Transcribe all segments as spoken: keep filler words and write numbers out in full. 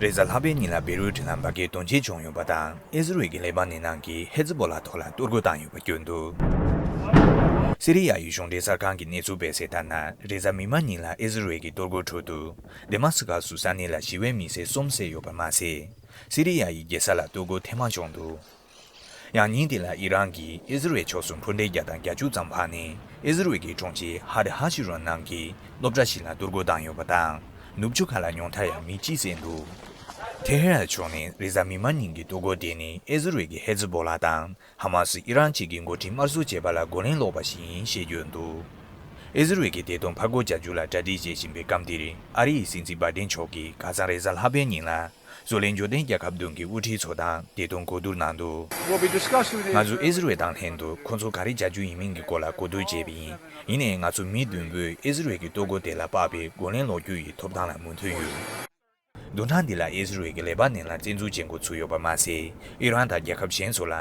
རེས་གཟའ་ལྷག་པའི་ཉིན་ལ་བེ་རུ་ཊི་ལ་འབར་གས་དོན་རྐྱེན་བྱུང་ཡོད་པ་དང་། ཨི་ཟི་རེལ་གྱིས་ལེ་པ་ནན་ནང་གི་ཧེ་ཛི་བྷོ་ལ་ཐོག་ལ་གཏོར་རྒོལ་བཏང་ཡོད་པ་བརྗོད་འདུག། སི་རི་ཡ་ཡི་གཞུང་འབྲེལ་གསར་ཁང་གི་གནས་ཚུལ་སྤེལ་གསལ་ལྟར་ན། རེས་གཟའ་མིག་དམར་ཉིན་ལ་ཨི་ཟི་རེལ་གྱི་གཏོར་རྒོལ་འཕྲོད་དུས། དེ་མ་སི་ཀ་སུ་ས་གནས་ལ་ཞི་བའི་མི་སེར་གསུམ་བསད་ཡོད་པ་མ་ཟད། སི་རི་ཡ་ཡི་རྒྱལ་ས་ལ་གཏོར་རྒོལ་ཐེངས་མང་བྱུང་འདུག། ཡང་ཉིན་དེ་ལ་ཨི་རན་གྱིས་ཨི་ཟི་རེལ་ཕྱོགས་སུ་འཕུར་མདེལ་བརྒྱ་དང་བརྒྱད་ཅུ་ཙམ་འཕངས་ནས། ཨི་ཟི་རེལ་གྱི་གྲོང་ཁྱེར་ཧ་ཏི་ཧ་ཤི་རོན་ནང་གི་སློབ་གྲྭ་ཞིག་ལ་གཏོར་རྒོལ་བཏང་ཡོད་པ་དང་། ནུབ་ཕྱོགས་ཁག་ལ་ཉུང་མཐར་ཡང་མི་གཅིག་བསད་འདུག། ཐེ་ཧེ་རན་ཕྱོགས་ནས་རེས་གཟའ་མིག་དམར་ཉིན་གྱི་གཏོར་རྒོལ་དེ་ནི་ཨི་ཟི་རེལ་གྱི་ཧེ་ཛི་བྷོ་ལ་དང་། ཧ་མ་སི། ཨི་རན་བཅས་ཀྱི་འགོ་ཁྲིད་དམར་གསོད་བྱས་པ་ལ་རྒོལ་ལན་སློག་པ་ཞིག་ཡིན་ཞེས་བརྗོད་འདུག། ཨི་ཟི་རེལ་གྱིས་དེ་དོན་ཕར་རྒོལ་རྒྱག་རྒྱུ་ལ་གྲ་སྒྲིག་བྱེད་བཞིན་པའི་སྐབས་འདིར། ཨ་རི་ཡི་སྲིད་འཛིན་བྷའི་ཏིན་མཆོག་གིས་ཁ་སང་རེས་གཟའ་ལྷག་པའི་ཉིན་ལ། བཟོ་ལས་འབྱོར་ལྡན་རྒྱལ་ཁབ་བདུན་གྱི་དབུ་ཁྲིད་ཚོ་དང་བདེ་དོན་གོ་བསྡུར་གནང་འདུག། We'll be discussing with ང་ཚོས་ཨི་ཟི་རེལ་དང་ལྷན་དུ་ཁོ་ཚོ་ག་རེ་བྱ་རྒྱུ་ཡིན་མིན་གྱི་སྐོར་ལ་གོ་བསྡུར་བྱས་པ་ཡིན། ཡིན་ནའི་ང་ཚོ་མི་བདུན་པོས་ཨི་ཟི་རེལ་གྱི་གཏོར་རྒོལ་དེ་ལ་དཔག་པའི་རྒོལ་ལན་སློག་རྒྱུ་ཡི་ཐོབ་ཐང་ལ་མོས་མཐུན་ཡོད། བདུན་ཕྲག་འདི་ལ་ཨི་ཟི་རེལ་གྱིས་ལེ་པ་ནན་ལ་བཙན་འཛུལ་བྱེད་འགོ་ཚུགས་ཡོད་པ་མ་ཟད། ཨི་རན་དང་རྒྱལ་ཁབ་གཞན་ཚོ་ལ་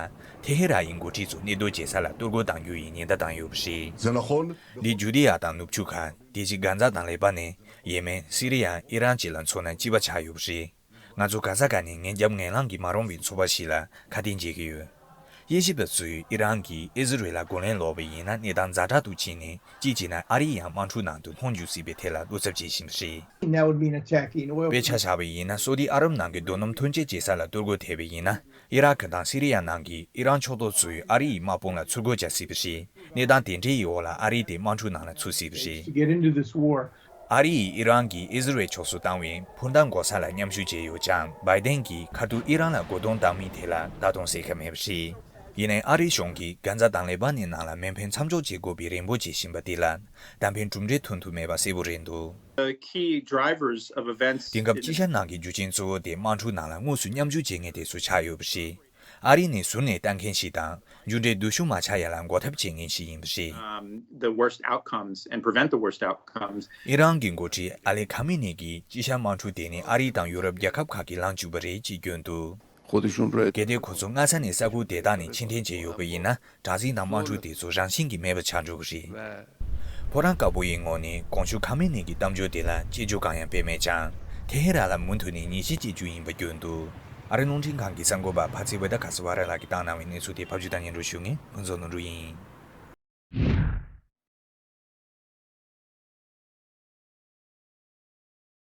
ཐེ་ཧེ་རན་ཡི་འགོ་ཁྲིད་ཚོ་གནས་སྡོད་བྱེད་ས་ལ་གཏོར་རྒོལ་གཏང་རྒྱུ་ཡི་ཉེན་བརྡ་བཏང་ཡོད་པ་རེད། འདི་ཇུ་དི་ཡ་དང་ནུབ་ཕྱོགས་ཁག་དེ་བཞིན་གྷ་ཛ་དང་ལེ་པ་ནན། ཡེ་མེན། སི་རི་ཡ། ཨི་རན་བཅས་ལ་མཚོན་ན་གཅིག་པ་ཆགས་ཡོད་པ་རེད། ང་ཚོ་གྷ་ཛ་ཁག་ནས་ངན་རྒྱབ་ངན་ལངས་ཀྱིས་མ་རུངས་པའི་ཚོར་བ་ཞིག་ལ་ཁ་གཏད་འཇལ་གྱི་ཡོད། དབྱེ་ཞིབ་པ་ཚོས་ཨི་རན་གྱིས་ཨི་ཟི་རེལ་ལ་རྒོལ་ལན་སློག་པ་ཡིན་ན་གནས་སྟངས་ཛ་དྲག་ཏུ་ཕྱིན་ནས། གཅིག་བྱས་ན་ཨ་རི་ཡང་དམག་འཁྲུག་ནང་དུ་ལྷུང་འཇུག་སྲིད་པའི་ཐད་ལ་བློ་འཚབ་བྱེད་བཞིན་པ་རེད། That would mean attacking oil. དཔེར་ཆ་བཞག་པ་ཡིན་ན། སོ་ཏི་ཨ་རབ་ནང་གི་རྡོ་སྣུམ་ཐོན་སྐྱེད་བྱེད་ས་ལ་གཏོར་རྒོལ་ཐེབས་པ་ཡིན་ན། ཨི་རག་དང་སི་རི་ཡ་ནང་གི་ཨི་རན་ཕྱོགས་གཏོགས་ཚོས་ཨ་རི་ཡི་དམག་དཔུང་ལ་ཚུར་རྒོལ་རྒྱག་སྲིད་པ་རེད། གནས་སྟངས་དེ་འདྲའི་འོག་ལ་ཨ་རི་དེ་དམག་འཁྲུག་ནང་ལ་ཚུད་སྲིད་པ་རེད། To get into this war. ཨ་རི་ཡིས་ཨི་རན་གྱིས་ཨི་ཟི་རེལ་ཕྱོགས་སུ་བཏང་བའི་འཕུར་མདའ་འགོག་ས་ལ་མཉམ་ཞུགས་བྱས་ཡོད་ཀྱང་། བྷའི་ཏན་གྱིས་ཁ་ཐུག་ཨི་རན་ལ་རྒོལ་རྡུང་བཏང་མིན་དེ་ལ་ད་དུང་གསལ་ཁ་མེད་པ་རེད། ཡིན་ནའི་ཨ་རིའི་གཞུང་གིས་གྷ་ཛ་དང་ལེ་པ་ནན་ནང་ལ་མེ་འཕེན་མཚམས་འཇོག་བྱེད་དགོས་པའི་རེ་འབོད་བྱེད་བཞིན་པ་དེ་ལ་ད་ཕན་གྲུབ་འབྲས་ཐོན་ཐུབ་མེད་པ་གསལ་པོ་རེད་འདུག། The key drivers of events དེང་སྐབས་དཀྱིལ་ཤར་ནང་གི་རྒྱུ་རྐྱེན་གཙོ་བོ་དེ་དམག་འཁྲུག་ནང་ལ་དངོས་སུ་མཉམ་ཞུགས་བྱེད་མཁན་དེ་ཚོ་ཆགས་ཡོད་པ་རེད། ཨ་རི་ནས་ཟུར་ནས་ལྟ་མཁན་ཞིག་དང་། མཇུག་འབྲས་སྡུག་ཤོས་མ་ཆགས་ཡ་ལ་འགོག་ཐབས་བྱེད་མཁན་ཞིག་ཡིན་པ་རེད། Um, the worst outcomes and prevent the worst outcomes. ཨི་རན་གྱི་འགོ་ཁྲིད་ཨ་ལི་ཁ་མི་ནི་གིས་དཀྱིལ་ཤར་དམག་འཁྲུག་དེ་ནི་ཨ་རི་དང་ཡུ་རོབ་རྒྱལ་ཁབ་ཁག་གིས་ལངས་བཅུག་པ་རེད་ཅེས་བརྗོད་འདུག། གལ་ཏེ་ཁོ་ཚོ་སྔ་ས་ནས་ས་ཁུལ་དེ་དག་ནས་ཕྱིར་འཐེན་བྱས་ཡོད་པ་ཡིན་ན། དྲག་ཟིང་དང་དམག་འཁྲུག་དེ་ཚོ་རང་བཞིན་གྱིས་མེད་པ་ཆགས་འགྲོ་གི་རེད། ཕོ་བྲང་དཀར་པོ་ཡི་ངོས་ནས་གོང་ཞུ་ཁ་མེ་ནི་གི་གཏམ་བརྗོད་དེ་ལ་དཔྱད་བརྗོད་གང་ཡང་སྤེལ་མེད་ཀྱང་། ཐེ་ཧེ་རན་ལ་མུ་མཐུད་ནས་ཉེས་ཆད་གཅོད་རྒྱུ་ཡིན་པ་བརྗོད་འདུག། ཨ་རི་རླུང་འཕྲིན་ཁང་གི་གསར་འགོད་པ་ཕ་ཚེ་ཝེ་ད་ག་སི་ཝ་ར་ལགས་ཀྱིས་བཏང་གནང་བའི་གནས་ཚུལ་དེ་ཕབ་སྒྱུར་དང་སྙན་སྒྲོན་ཞུ་མཁན་ཕུན་ཚོགས་ནོར་བུ་ཡིན།